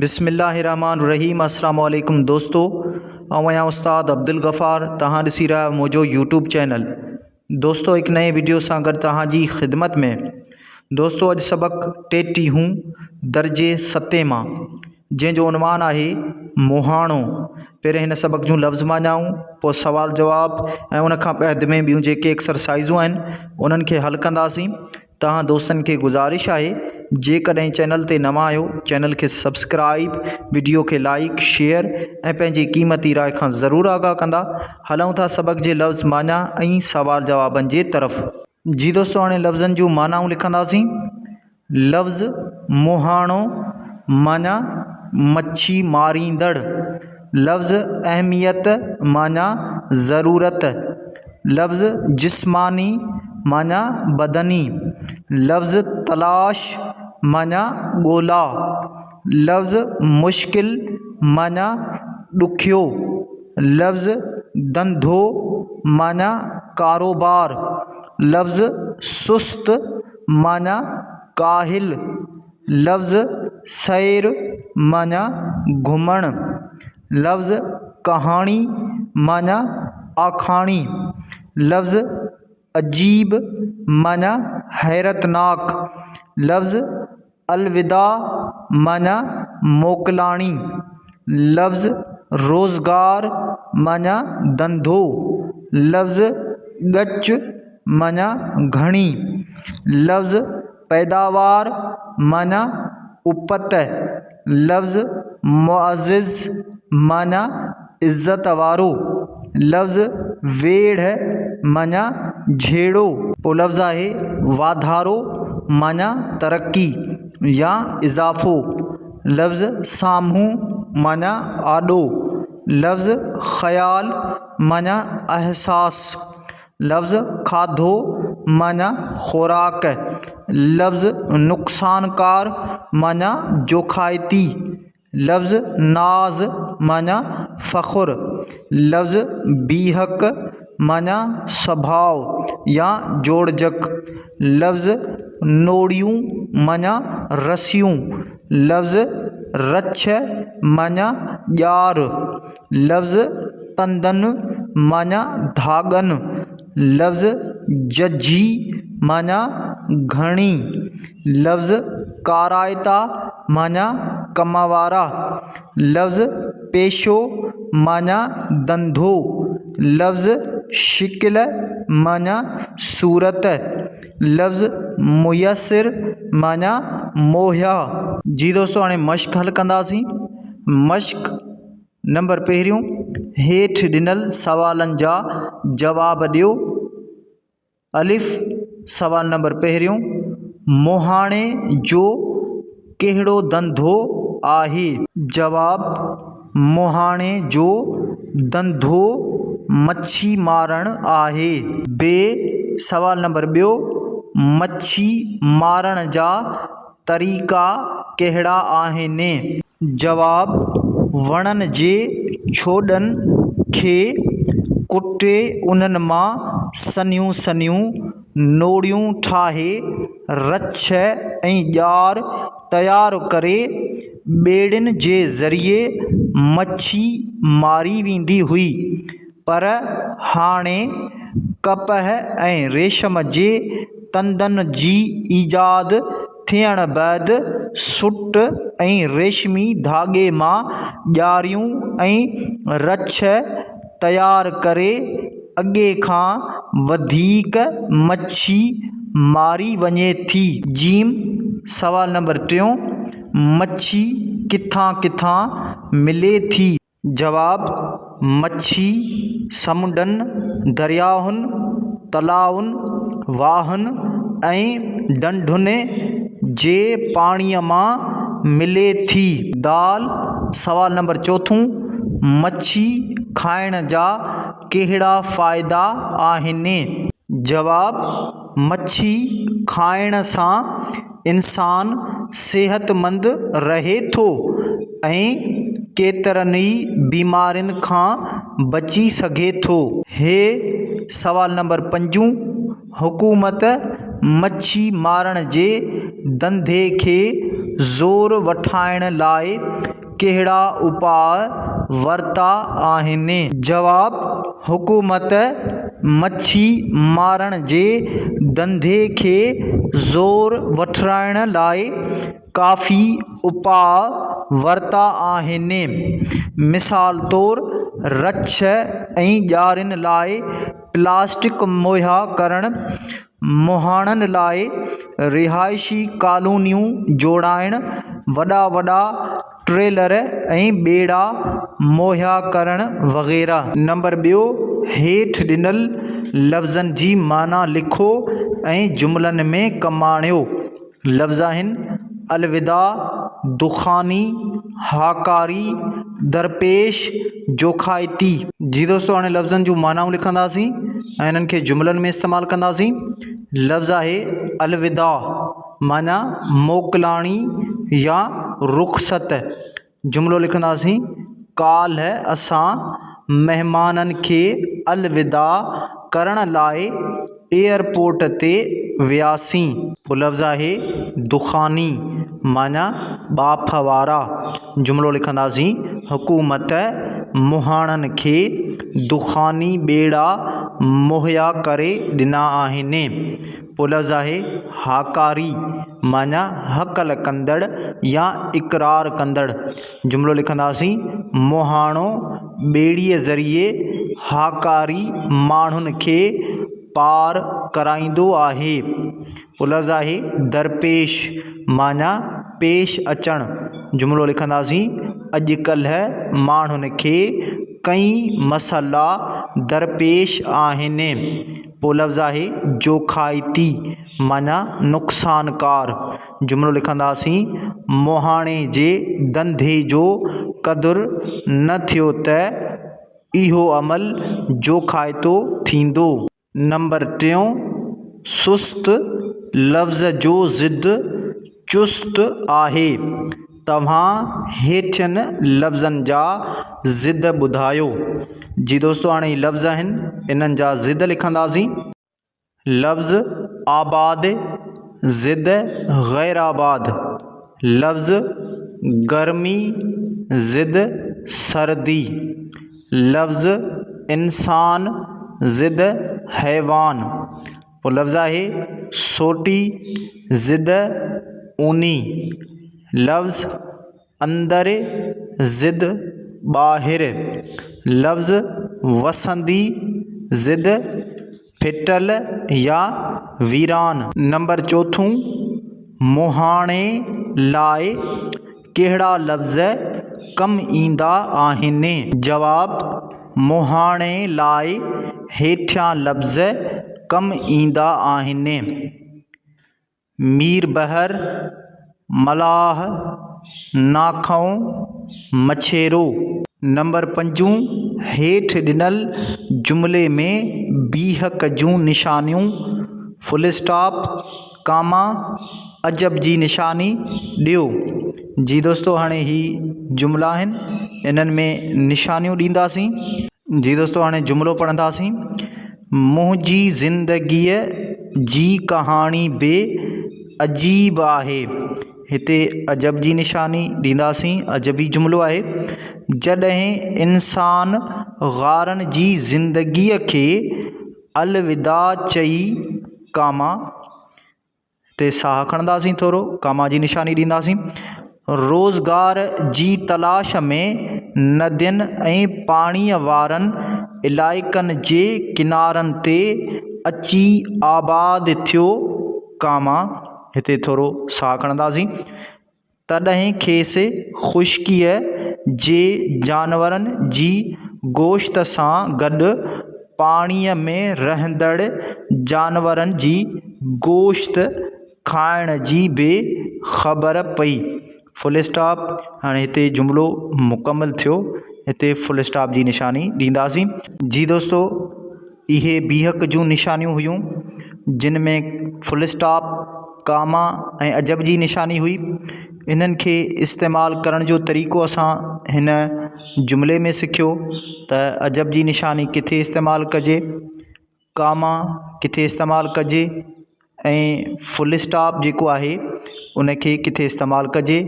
بسم الله الرحمن الرحيم السلام عليڪم دوستو آئون آهيان استاد عبدالغفار توهان ڏسي رهيا آهيو منهنجو يوٽيوب چينل دوستو هڪ نئين وڊيو سان گڏ توهان جي خدمت ۾ دوستو اڄ سبق ٽيٽيهون درجي ستين مان جنهن جو عنوان آهي مهاڻو پهرين هن سبق جون لفظ معنائون پوء سوال جواب ۽ ان کان بعد ۾ ٻيون جيڪي ايڪسرسائزون آهن انهن کي حل ڪنداسين توهان دوستن کي گذارش آهي جيڪڏهن چينل تي نوان آهيو چينل کي سبسڪرائب وڊيو کي لائيڪ شيئر ۽ پنهنجي قيمتي راء کان ضرور آگاهه ڪندا هلون ٿا سبق جي لفظ معنيٰ ۽ سوال جوابن جي طرف. جي دوستو هاڻي لفظن جون معنائون لکنداسين لفظ مهاڻو معنيٰ مڇي ماريندڙ لفظ اهميت معنيٰ ضرورت لفظ جسماني معنيٰ بدني، لفظ تلاش معنيٰ ڳولا، لفظ مشڪل معنيٰ ڏکيو، لفظ ڌنڌو معنيٰ ڪاروبار، لفظ سست معنيٰ ڪاهل، لفظ سير معنيٰ گهمڻ. لفظ ڪهاڻي معنيٰ آکاڻي، لفظ عجيب معنيٰ حيرتناڪ، لفظ الوداع معنيٰ موڪلاڻي، لفظ روزگار معنيٰ ڌنڌو، لفظ ڳچ معنيٰ گهڻي، لفظ پيداوار معنيٰ اپت، لفظ معزز معنيٰ عزت وارو، لفظ ويڙهه معنيٰ جهيڙو. پوء لفظ آهي واڌارو معنيٰ ترقي يا اضافو، لفظ سامهون معنيٰ آڏو، لفظ خيال معنيٰ احساس. لفظ کاڌو معنيٰ خوراڪ، لفظ نقصانڪار معنيٰ جوکائتي، لفظ ناز معنيٰ فخر، لفظ بيهڪ معنيٰ سڀاءُ يا جوڙجڪ، لفظ نوڙيون معنيٰ رسيون، لفظ رڇ معنيٰ ڄار، لفظ تندن معنيٰ ڌاڳن، لفظ ججهي معنيٰ گهڻي، لفظ ڪارائتا معنيٰ ڪم وارا، لفظ پيشو معنيٰ ڌنڌو، لفظ شڪل معنيٰ صورت، لفظ ميسر معنيٰ مهيا. جي دوستو هاڻي مشق حل ڪنداسين. مشق نمبر پهريون، هيٺ ڏنل سوالن جا جواب ڏيو. الف، سوال نمبر پهريون، مهاڻي جو ڪهڙو ڌنڌو آهي؟ جواب، مهاڻي جو ڌنڌو مڇي مارڻ آهي. ب، سوال نمبر ٻيو، مڇي مارڻ جا طريقا ڪهڙا آهن؟ جواب، وڻن جي ڇوڏن کي ڪٽي انهن مان سنهيون سنهيون نوڙيون ٺاهي رڇ ۽ ڄار تيار ڪري ٻيڙين جي ذريعي مڇي ماري ويندي هئي. پر هاڻي ڪپهه ۽ ريشم جي تندن جي ايجاد ٿيڻ بعد سٽ ۽ ريشمي ڌاڳي مان ڄاريون ۽ رڇ تيار ڪري اڳي کان وڌيڪ مڇي ماري وڃي ٿي. جيم، سوال نمبر ٽيون، مڇي ڪٿان ڪٿان ملي ٿي؟ جواب، مڇي سمنڊن، درياهن، تلائن، واهن ۽ ڍنڍن جي پاڻيء مان ملي ٿي. دال، سوال نمبر چوٿون، مڇي کائڻ جا ڪهڙا فائدا آهن؟ جواب، مڇي کائڻ سان انسان صحتمند رهي ٿو ۽ ڪيترن ئي بيمارين کان بچي سگهي ٿو. هي سوال نمبر پنجون، حڪومت مڇي مارڻ جي ڌنڌي کي زور وٺائڻ لاء ڪهڙا اپاء ورتا آهن؟ جواب، حڪومت مڇي مارڻ جي ڌنڌي کي زور وٺرائڻ لاء ڪافي اپاء ورتا آهن. مثال طور رڇ ۽ ڄارين لاء پلاسٽڪ مهيا ڪرڻ، مهاڻن لاء رهائشي ڪالونيون جوڙائڻ، وڏا وڏا ٽريلر ۽ ٻيڙا مهيا ڪرڻ وغيره. نمبر ٻيو، هيٺ ڏنل لفظن جي معنيٰ لکو ۽ جملن ۾ ڪم آڻيو. لفظ آهن، الوداع، دخاني، هاڪاري، درپيش، جوکائتي. جي دوستو هاڻي لفظن جون معنائون لکنداسين ۽ انهن کي جملن ۾ استعمال ڪنداسين. لفظ آهي الوداع معنيٰ موڪلاڻي يا رخصت. جملو لکنداسين، ڪالهه اسان مهمانن کي الوداع ڪرڻ لاء ايئرپورٽ تي وياسين. پوء لفظ آهي دخاني معنيٰ ٻاڦ وارا. جملو لکنداسين، حڪومت مهاڻن کي دخاني ٻيڙا مهيا ڪري ڏنا آهن. پوء لفظ آهي هاڪاري معنيٰ هڪل ڪندڙ يا اقرار ڪندڙ. جملو لکنداسين، مهاڻو ٻيڙيء ذريعي هاڪاري ماڻهن کي پار ڪرائيندو آهي. پوء لفظ آهي درپيش معنيٰ پيش اچڻ. جملو لکنداسين، اڄڪلهه ماڻهن کي ڪئين مسئلا درپيش آهن. پوء لفظ آهي جوکائتي معنيٰ نقصانڪار. جملو لکنداسين، مهاڻي جي ڌنڌي جو قدر نه ٿيو ته اهو عمل جوکائتو ٿيندو. نمبر ٽيون، سست لفظ جو ضد چست آهي. توهان هيٺين لفظن جا ضد ٻڌايو. جي دوستو هاڻي هي لفظ آهن انهن جا ضد لکنداسين. لفظ آباد ضد غير آباد، لفظ گرمي ضد سردي، لفظ انسان ضد حيوان. پوء لفظ آهي سوٽي ضد اوني، لفظ اندر ضد ٻاهر، لفظ وسندي ضد ڦٽل يا ويران. نمبر چوٿون، مهاڻي لاء ڪهڙا لفظ ڪم ايندا آهن؟ جواب، مهاڻي لاء هيٺيان لفظ ڪم ايندا آهن، ميربحر، ملاح، ناکئون، مڇيرو. نمبر پنجون، هيٺ ڏنل جملي ۾ بيهڪ جون نشانيون، فل اسٽاپ، ڪاما، عجب جي نشاني ڏيو. جي دوستو هاڻي هي جملا آهن انهن ۾ نشانيون ڏينداسين. جي دوستو هاڻي جملو پڙهنداسين. منهنجي زندگيء جي ڪهاڻي به عجيب آهي. هتي عجب جي نشاني ڏينداسين عجبي جملو آهي. جڏهن انسان غارن جي زندگيء کي الوداع چئي ڪاما تي ساهه کڻنداسين ٿورو ڪاما جي نشاني ڏينداسين روزگار جي تلاش ۾ ندين ۽ پاڻيء وارن علائقن جي ڪنارن تي اچي آباد ٿيو ڪاما هتي ٿورو ساهه کڻنداسين تڏهن کيس خشڪيء جي جانورن جي گوشت سان گڏ پاڻيء ۾ رهندڙ جانورن جي گوشت کائڻ جي به خبر پئي. فل اسٽاپ هاڻي هتي جملو مڪمل ٿيو. هتي فل اسٽاپ جي نشاني ڏينداسين. جي دوستو اهي بيهڪ جون نشانيون هيون جن ۾ فل اسٽاپ، ڪاما ۽ عجب جي نشاني هئي. انهن کي استعمال ڪرڻ جو طريقو اسان هن جملي ۾ سکيو ته عجب جي نشاني ڪٿي استعمال ڪجي، ڪاما ڪٿي استعمال ڪجي ۽ فل اسٽاپ جيڪو آهي ان کي ڪٿي استعمال ڪجي.